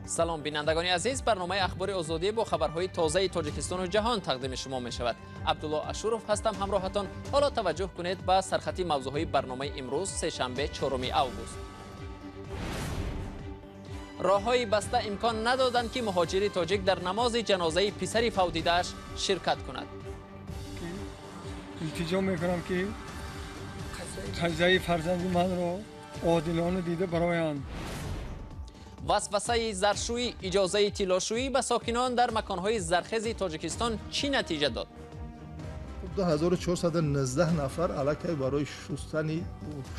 Салом, бинандагони азиз. Барномаи Ахбори Озодӣ бо хабарҳои тозаи Тоҷикистону ҷаҳон тақдими шумо мешавад. Абдулло Ашуров ҳастам ҳамроҳатон. Ҳоло таваҷҷӯҳ кунед ба сархати мавзӯъҳои барномаи имрӯз, сешанбе, 4 август. Роҳҳои баста имкон надоданд, ки муҳоҷири тоҷик дар намози ҷанозаи писари фавтидааш ширкат кунад. Илтиҷо мекунам, ки қазияи фарзанди манро одилона дида бароянд. Васвасаи заршӯӣ, иҷозаи тиллошӯӣ ба сокинон дар маконҳои зархези Тоҷикистон чӣ натиҷа дод? 2419 нафар аллакай барои шустани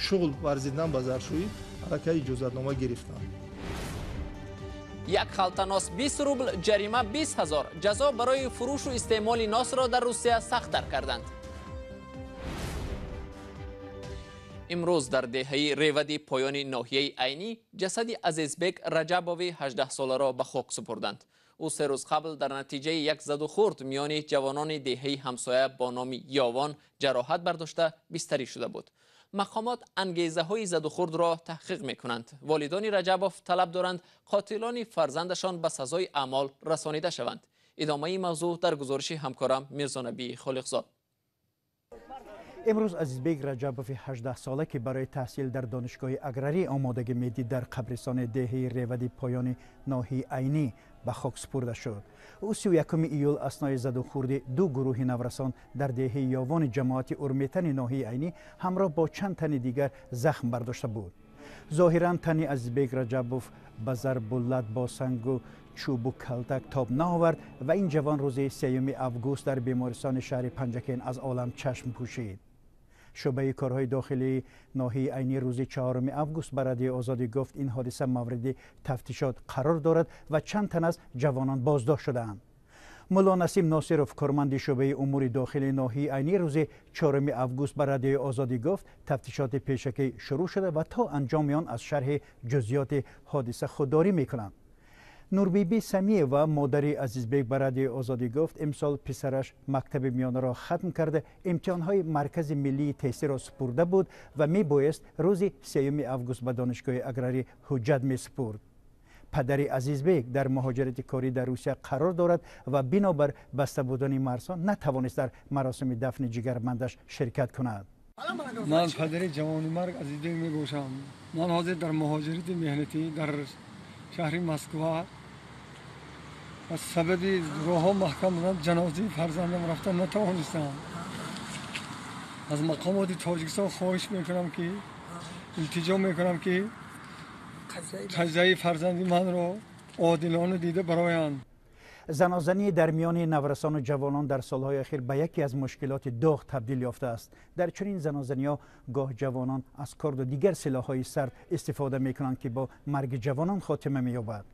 шуғл варзидан ба заршӯӣ аллакай иҷозатнома гирифтанд. Як халта нос 20 рубл, ҷарима 20 ҳазор. Ҷазо барои фурӯшу истеъмоли носро дар Русия сахттар карданд. Имрӯз дар деҳаи Ревади поёни ноҳияи Айнӣ ҷасади Азизбек Раҷабови 18-соларо ба хок супурданд. Ӯ 3 рӯз қабл дар натиҷаи як задухӯрд миёни ҷавонони деҳаи ҳамсоя бо номи Ёвон ҷароҳат бардошта бистарӣ шуда буд. Мақомот ангезаҳои задухӯрдро таҳқиқ мекунанд. Волидони Раҷабов талаб доранд, қотилони фарзандашон ба сазои аъмол расонида шаванд. Идомаи мавзӯъ дар гузориши ҳамкорам Мирзонабии Холиқзод. Имрӯз Азизбек Раҷабови 18-сола, ки барои таҳсил дар донишгоҳи аграрӣ омодагӣ медид, дар қабристони деҳаи Ревади поёни ноҳияи Айнӣ ба хок супурда шуд. Ӯ 31 июл аснои задухӯрди ду гурӯҳи наврасон дар деҳаи Ёвони ҷамоати Урметани ноҳияи Айнӣ ҳамроҳ бо чанд тани дигар захм бардошта буд. Зоҳиран тани Азизбек Раҷабов ба зарбулат бо сангу чӯбу калтак тоб наовард ва ин ҷавон рӯзи 3 август дар бемористони шаҳри Панҷакен аз олам чашм пӯшид. Шӯъбаи корҳои дохилии ноҳияи Айнӣ рӯзи 4 август ба Радиои Озодӣ гуфт, ин ҳодиса мавриди тафтишот қарор дорад ва чанд тан аз ҷавонон боздошт шудаанд. Мулло Насим Носиров, корманди шӯъбаи умури дохилии ноҳияи Айнӣ, рӯзи 4 август ба Радиои Озодӣ гуфт, тафтишоти пешакӣ шурӯъ шуда ва то анҷоми он аз шарҳи ҷузъиёти ҳодиса худдорӣ мекунанд. Нурбиби Самиева, модари Азизбек, ба Радиои Озодӣ гуфт, имсол писараш мактаби миёнаро хатм карда, имтиҳонҳои Маркази миллии тестиро супурда буд ва мебоист рӯзи 3 август ба донишгоҳи аграрӣ ҳуҷҷат месупурд. Падари Азизбек дар муҳоҷирати корӣ дар Русия қарор дорад ва бинобар баста будани марзҳо натавонист дар маросими дафни ҷигарбандаш ширкат кунад. Ман падари ҷавонимарг Азизбек мебошам. Ман ҳозир дар муҳоҷирати меҳнатӣ дар шаҳри Москва аз сабаби роҳҳо маҳкам будан ҷанозаи фарзандам рафта натавонистам. Аз мақомоти Тоҷикистон хоҳиш мекунам, ки илтиҷо мекунам, ки қазияи фарзанди манро одилона дида бароянд. Занозанӣ дар миёни наврасону ҷавонон дар солҳои ахир ба яке аз мушкилоти доғ табдил ёфтааст. Дар чунин занозаниҳо гоҳ ҷавонон аз корду дигар силоҳҳои сард истифода мекунанд, ки бо марги ҷавонон хотима меёбад.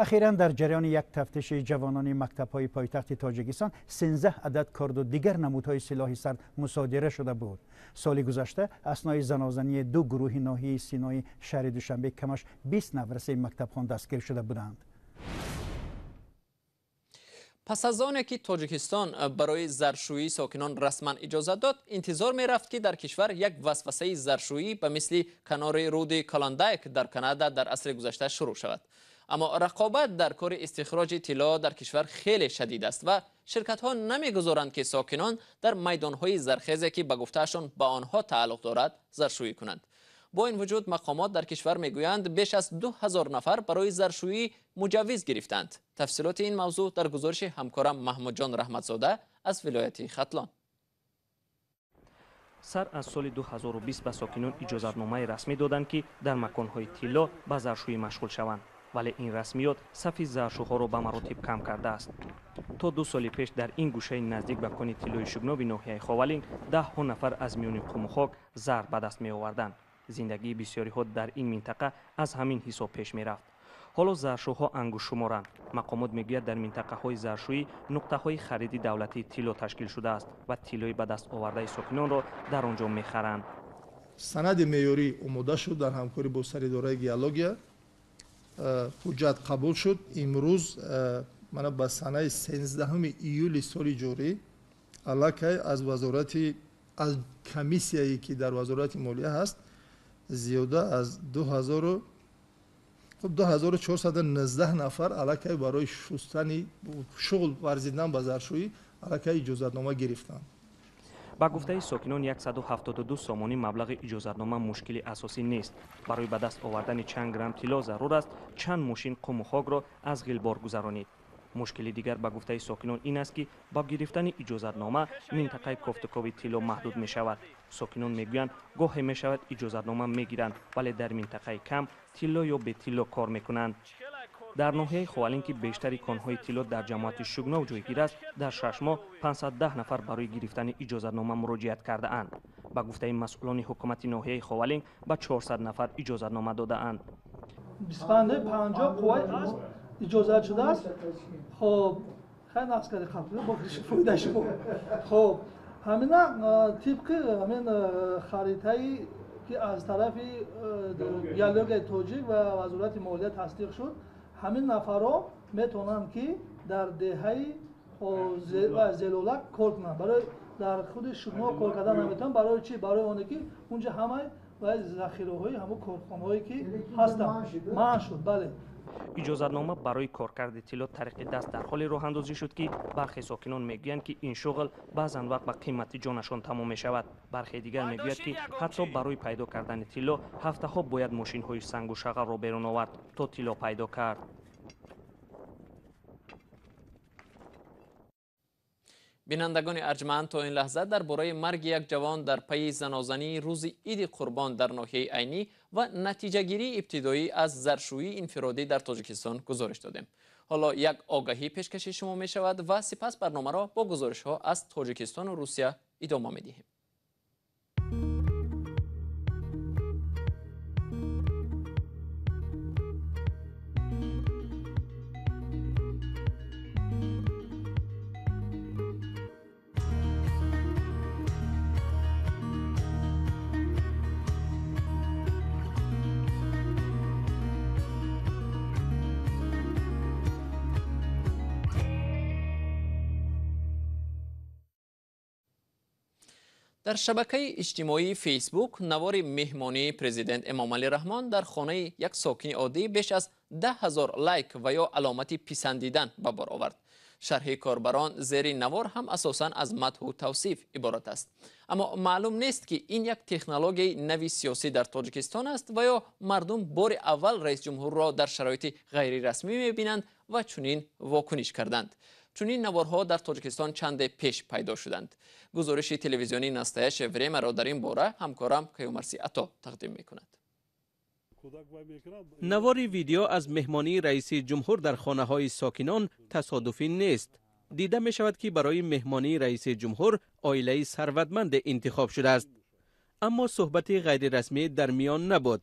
Ахиран дар ҷараёни як тафтиши ҷавонони мактабҳои пойтахти Тоҷикистон 13 адад корду дигар намудҳои силоҳи сард мусодира шуда буд. Соли гузашта аснои занозании ду гурӯҳи ноҳияи Синои шаҳри Душанбе камаш 20 наврасаи мактабхон дастгир шуда буданд. Пас аз оне ки Тоҷикистон барои заршӯии сокинон расман иҷозат дод, интизор мерафт, ки дар кишвар як васвасаи заршӯӣ ба мисли канори руди Каландайк дар Канада дар асри гузашта шурӯъ шавад. Аммо рақобат дар кори истихроҷи тилло дар кишвар хеле шадид аст ва ширкатҳо намегузоранд, ки сокинон дар майдонҳои зархезе, ки ба гуфтаашон ба онҳо тааллуқ дорад, заршӯӣ кунанд. Бо ин вуҷуд мақомот дар кишвар мегӯянд, беш аз 2000 нафар барои заршӯӣ муҷаввиз гирифтанд. Тафсилоти ин мавзӯъ дар гузориши ҳамкорам Маҳмудҷон Раҳматзода аз вилояти Хатлон. Сар аз соли 2020 ба сокинон иҷозатномаи расмӣ доданд, ки дар маконҳои тилло ба заршӯӣ машғул шаванд, вале ин расмиёт сафи заршӯҳоро ба маротиб кам кардааст. То 2 соли пеш дар ин гӯшаи наздик ба кони тиллои Шугнови ноҳияи Ховалинг даҳҳо нафар аз миёни қуму хок зар ба даст меоварданд. Зиндагии бисёриҳо дар ин минтақа аз ҳамин ҳисоб пеш мерафт. Ҳоло заршӯҳо ангуштшуморанд. Мақомот мегӯяд, дар минтақаҳои заршӯӣ нуқтаҳои хариди давлатии тилло ташкил шудааст ва тиллои ба даст овардаи сокинонро дар он ҷо мехаранд. Санади меъёрӣ омода шуд дар ҳамкорӣ бо саридораи геология, ҳуҷҷат қабул шуд. Имрӯз мана ба санаи 13 июли соли ҷорӣ аллакай аз вазорати, аз комиссияе, ки дар Вазорати молия ҳаст, зиёда аз 2000 Хуб, 2419 нафар аллакай барои шустани шуғл варзидан ба заршӯӣ аллакай иҷозатнома гирифтанд. Ба гуфтаи сокинон, 172 сомонӣ маблағи иҷозатнома мушкили асосӣ нест. Барои ба даст овардани чанд грамм тилло зарур аст чанд мошин қуму хокро аз ғилбор гузаронид. Мушкили дигар, ба гуфтаи сокинон, ин аст, ки бо гирифтани иҷозатнома минтақаи кофтукови тилло маҳдуд мешавад. Сокинон мегӯянд, гоҳе мешавад иҷозатнома мегиранд, вале дар минтақаи кам тилло ё бетилло кор мекунанд. Дар ноҳияи Ховалинг, ки бештари конҳои тилло дар ҷамоати Шугнов ҷойгир аст, дар 6 моҳ 510 нафар барои гирифтани иҷозатнома муроҷиат кардаанд. Ба гуфтаи масъулони ҳукумати ноҳияи Ховалинг, ба 400 нафар иҷозатнома додаанд. 25-50 қувваи асп иҷозат шудааст. Хоб, хеле нақс карди, қабл бо фоида шуд. Хоб, ҳамина тибқи ҳамин харитае ки аз тарафи геологияи тоҷик ва вазорати молия тасдиқ шуд, ҳамин нафарҳо метавонанд, ки дар деҳаи Зелолак кор кунанд. Барои дар худи Шугнов кор кардан наметавонанд. Барои чӣ? Барои оне ки унҷа ҳамаи захираҳои ҳамун корхонаҳое ки ҳастанд манъ шуд. Бале. Иҷозатнома барои коркарди тилло тариқи даст дар ҳоле роҳандозӣ шуд, ки бархе сокинон мегӯянд, ки ин шуғл баъзан вақт ба қимати ҷонашон тамом мешавад. Бархе дигар мегӯяд, ки ҳатто барои пайдо кардани тилло ҳафтаҳо бояд мошинҳои сангу шағалро берун овард, то тилло пайдо кард. Бинандагони арҷманд, то ин лаҳза дар бораи марги як ҷавон дар пайи занозании рӯзи Иди Қурбон дар ноҳияи Айнӣ ва натиҷагирии ибтидоӣ аз заршӯии инфиродӣ дар Тоҷикистон гузориш додем. Ҳоло як огаҳӣ пешкаши шумо мешавад ва сипас барномаро бо гузоришҳо аз Тоҷикистону Русия идома медиҳем. Дар шабакаи иҷтимоии Фейсбук навори меҳмонии президент Эмомалӣ Раҳмон дар хонаи як сокини оддӣ беш аз 10 000 лайк ва ё аломати писандидан ба бор овард. Шарҳи корбарон зери навор ҳам асосан аз мадҳу тавсиф иборат аст. Аммо маълум нест, ки ин як технологияи нави сиёсӣ дар Тоҷикистон аст ва ё мардум бори аввал раисҷумҳурро дар шароити ғайрирасмӣ мебинанд ва чунин вокуниш карданд. Чунин наворҳо дар Тоҷикистон чанде пеш пайдо шуданд. Гузориши телевизионии Настоящее времяро дар ин бора ҳамкорам Каюмарси Ато тақдим мекунад. Навори видео аз меҳмонии раиси ҷумҳур дар хонаҳои сокинон тасодуфӣ нест. Дида мешавад, ки барои меҳмонии раиси ҷумҳур оилаи сарватманде интихоб шудааст. Аммо суҳбати ғайрирасмӣ дар миён набуд.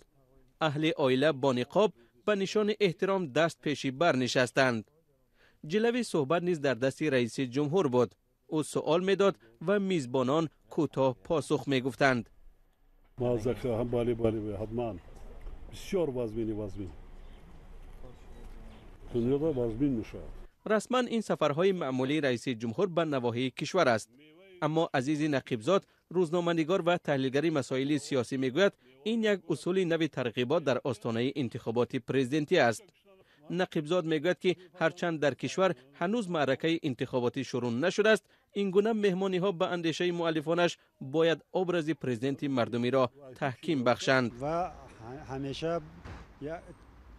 Аҳли оила бо ниқоб ба нишони эҳтиром даст пеши бар нишастанд. Ҷилави суҳбат низ дар дасти раиси ҷумҳур буд. Ӯ суол медод ва мизбонон кӯтоҳ посух мегуфтанд. Ҳатман бисёр вазмини вазмин дунёда вазмин мешавад. Расман ин сафарҳои маъмулии раиси ҷумҳур ба навоҳии кишвар аст. Аммо Азизи Нақибзод, рӯзноманигор ва таҳлилгари масоили сиёсӣ, мегӯяд, ин як усули нави тарғибот дар остонаи интихоботи президентӣ аст. Нақибзод мегӯяд, ки ҳарчанд дар кишвар ҳанӯз маъракаи интихоботӣ шурӯъ нашудааст, ин гуна меҳмониҳо ба андешаи муаллифонаш бояд образи президенти мардумиро таҳким бахшанд. Ва ҳамеша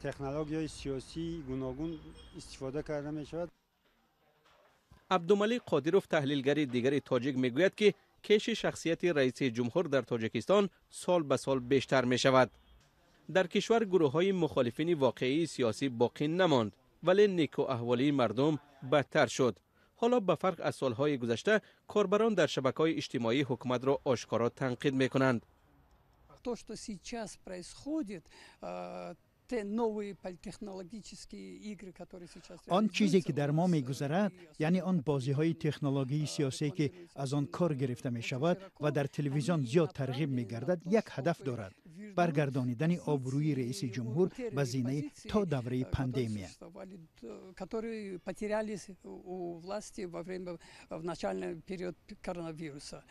технологияи сиёсии гуногун истифода карда мешавад. Абдумалик Қодиров, таҳлилгари дигари тоҷик, мегӯяд, ки кеши шахсияти раиси ҷумҳур дар Тоҷикистон сол ба сол бештар мешавад. Дар кишвар гурӯҳҳои мухолифини воқеии сиёсӣ боқӣ намонд, вале некӯаҳволии мардум бадтар шуд. Ҳоло ба фарқ аз солҳои гузашта корбарон дар шабакаҳои иҷтимоӣ ҳукуматро ошкоро танқид мекунанд. То, что сейчас происходит, те новые политтехнологические игры, которые сейчас Он чизе ки дар мо мегузарад, яъне он бозиҳои технологияи сиёсие, ки аз он кор гирифта мешавад ва дар телевизион зиёд тарғиб мегардад, як ҳадаф дорад: баргардонидани обрӯи раиси ҷумҳур ба зинаи то давраи пандемия, которые потерялись у власти во время в начальный период коронавируса.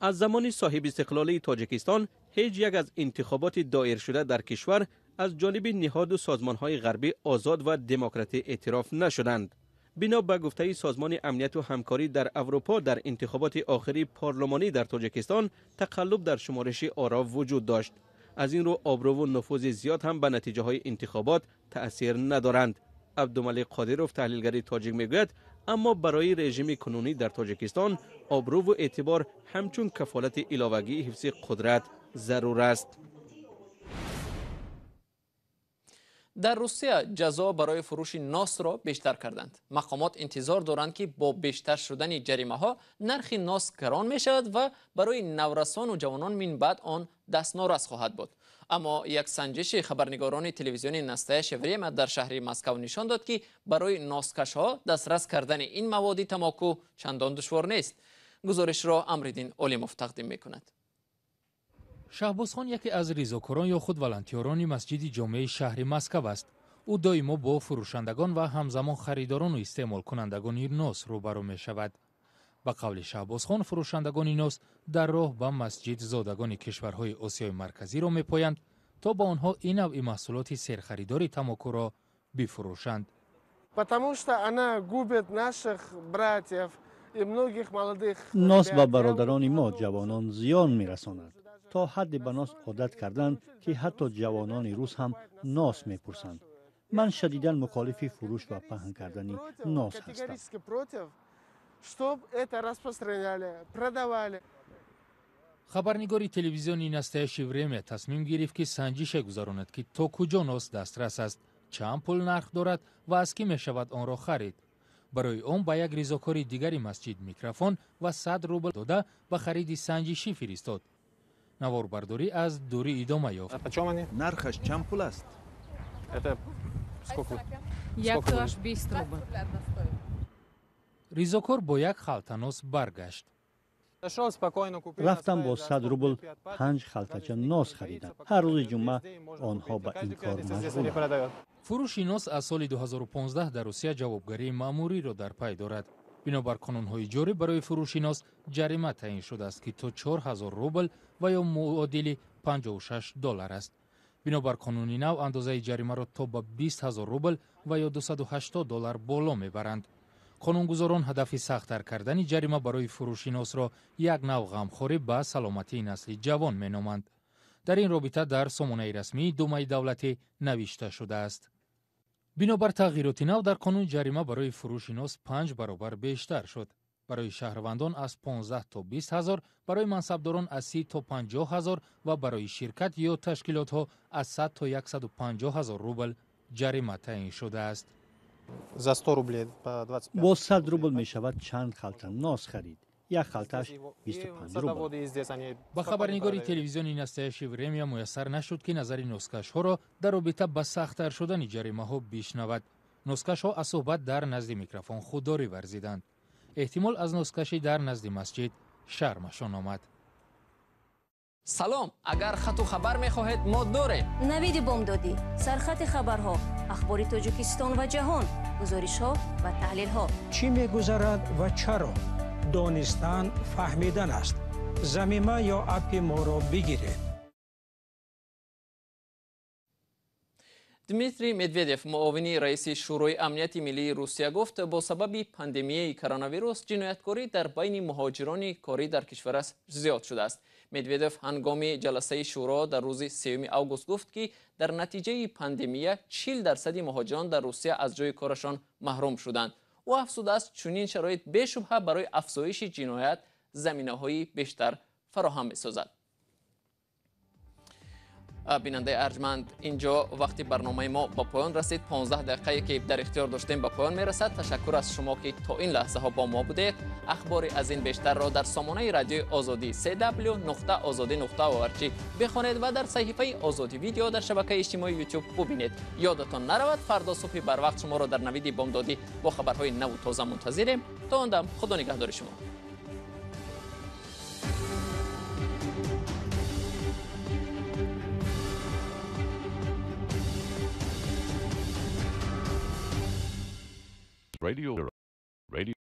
Аз замони соҳибистиқлолии Тоҷикистон ҳеҷ як аз интихоботи доиршуда дар кишвар аз ҷониби ниҳоду созмонҳои ғарбӣ озод ва демократӣ эътироф нашуданд. бино ба гуфтаи созмони амнияту ҳамкорӣ дар Аврупо, дар интихоботи охири парлумонӣ дар Тоҷикистон тақаллуб дар шумориши оро вуҷуд дошт. аз ин рӯ обрӯву нуфузи зиёд ҳам ба натиҷаҳои интихобот таъсир надоранд. Абдумалик Қодиров, таҳлилгари тоҷик, мегӯяд, аммо барои режими кунунӣ дар Тоҷикистон обрӯву эътибор ҳамчун кафолати иловагии ҳифзи қудрат зарур аст. Дар Русия ҷазо барои фурӯши носро бештар карданд. Мақомот интизор доранд, ки бо бештар шудани ҷаримаҳо нархи нос гарон мешавад ва барои наврасону ҷавонон минбаъд он дастнорас хоҳад буд. Аммо як санҷиши хабарнигорони телевизиони «Настоящее время» дар шаҳри Москав нишон дод, ки барои носкашҳо дастрас кардани ин маводи тамоку чандон душвор нест. Гузоришро Амриддин Олимов тақдим мекунад. Шаҳбозхон яке аз ризокорон ё худ волонтёрони масҷиди ҷомеаи шаҳри Москав аст. Ӯ доимо бо фурӯшандагон ва ҳамзамон харидорону истеъмолкунандагони нос рӯбарӯ мешавад. Ба қавли Шаҳбозхон, фурӯшандагони нос дар роҳ ба масҷид зодагони кишварҳои Осиёи Марказиро мепоянд, то ба онҳо ин навъи маҳсулоти серхаридори тамокуро бифурӯшанд. Потому что она губит наших братьев и многих молодых. Нос ба бародарони мо, ҷавонон, зиён мерасонад. То ҳадде ба нос одат карданд, ки ҳатто ҷавонони рус ҳам нос мепурсанд. Ман шадидан мухолифи фурӯш ва паҳн кардани нос ҳастам. Чтоб это распространяли, продавали. Хабарнигори телевизиони «Настоящее время» тасмим гирифт, ки санҷише гузаронад, ки то куҷо нос дастрас аст, чанд пул нарх дорад ва аз кӣ мешавад онро харид. Барои он ба як ризокори дигари масҷид микрофон ва 100 рубл дода, ба хариди санҷишӣ фиристод. Наворбардорӣ аз дурӣ идома ёфт. Нархаш чанд пул аст? Яктоаш 20 рубл. Ризокор бо як халта нос баргашт. Рафтам, бо 100 рубл панҷ халтача нос харидам. Ҳар рӯзи ҷумъа онҳо ба ин кор машғуланд. Фурӯши нос аз соли 2015 дар Русия ҷавобгарии маъмуриро дар пай дорад. Бинобар қонунҳои ҷорӣ, барои фурӯши нос ҷарима таъин шудааст, ки то 4000 рубл ва ё муодили 56 доллар аст. Бинобар қонуни нав, андозаи ҷаримаро то ба 20 000 рубл ва ё 280 доллар боло мебаранд. Қонунгузорон ҳадафи сахттар кардани ҷарима барои фурӯши носро як нав ғамхорӣ ба саломатии насли ҷавон меноманд. Дар ин робита дар сомонаи расмии Думаи давлатӣ навишта шудааст: бинобар тағйироти нав дар қонун, ҷарима барои фурӯши нос панҷ баробар бештар шуд: барои шаҳрвандон аз 15 то 20 ҳазор, барои мансабдорон аз 30 то 50 ҳазор ва барои ширкат ё ташкилотҳо аз 100 то 150 ҳазор рубл ҷарима таъин шудааст. За 100 рублей по 25. Бо 100 рубл мешавад чанд халта нос харид. Як халташ 25 рубл. Ба хабарнигори телевизиони «Настоящее время» муяссар нашуд, ки назари носкашҳоро дар робита ба сахттар шудани ҷаримаҳо бишнавад. Носкашҳо аз суҳбат дар назди микрофон худдорӣ варзиданд. Эҳтимол, аз носкашӣ дар назди масҷид шармашон омад. Салом! Агар хату хабар мехоҳед, мо дорем. Навиди бомдодӣ, сархати хабарҳо, ахбори Тоҷикистон ва ҷаҳон, гузоришҳо ва таҳлилҳо. Чӣ мегузарад ва чаро? Донистан фаҳмидан аст. Замима ё аппи моро бигиред. Дмитрий Медведев, муовини раиси Шӯрои амнияти миллии Русия, гуфт, бо сабаби пандемияи коронавирус ҷинояткорӣ дар байни муҳоҷирони корӣ дар кишвараш зиёд шудааст. Медведев ҳангоми ҷаласаи шӯро дар рӯзи 3 август гуфт, ки дар натиҷаи пандемия 40% муҳоҷирон дар Русия аз ҷои корашон маҳрум шуданд. Ӯ афзудааст, чунин шароит бешубҳа барои афзоиши ҷиноят заминаҳои бештар фароҳам месозад. Бинандаи арҷманд, инҷо вақти барномаи мо ба поён расид. 15 дақиқае ки дар ихтиёр доштем, ба поён мерасад. Ташаккур аз шумо, ки то ин лаҳзаҳо бо мо будед. Ахбори аз ин бештарро дар сомонаи радиои Озодӣ cw.ozodi.org бихонед ва дар саҳифаи Озодӣ видео дар шабакаи иҷтимоии Ютуб бубинед. Ёдатон наравад, фардо субҳи барвақт шуморо дар навиди бомдодӣ бо хабарҳои наву тоза мунтазирем. То он дам Худо нигаҳдори шумо. Radio. Radio.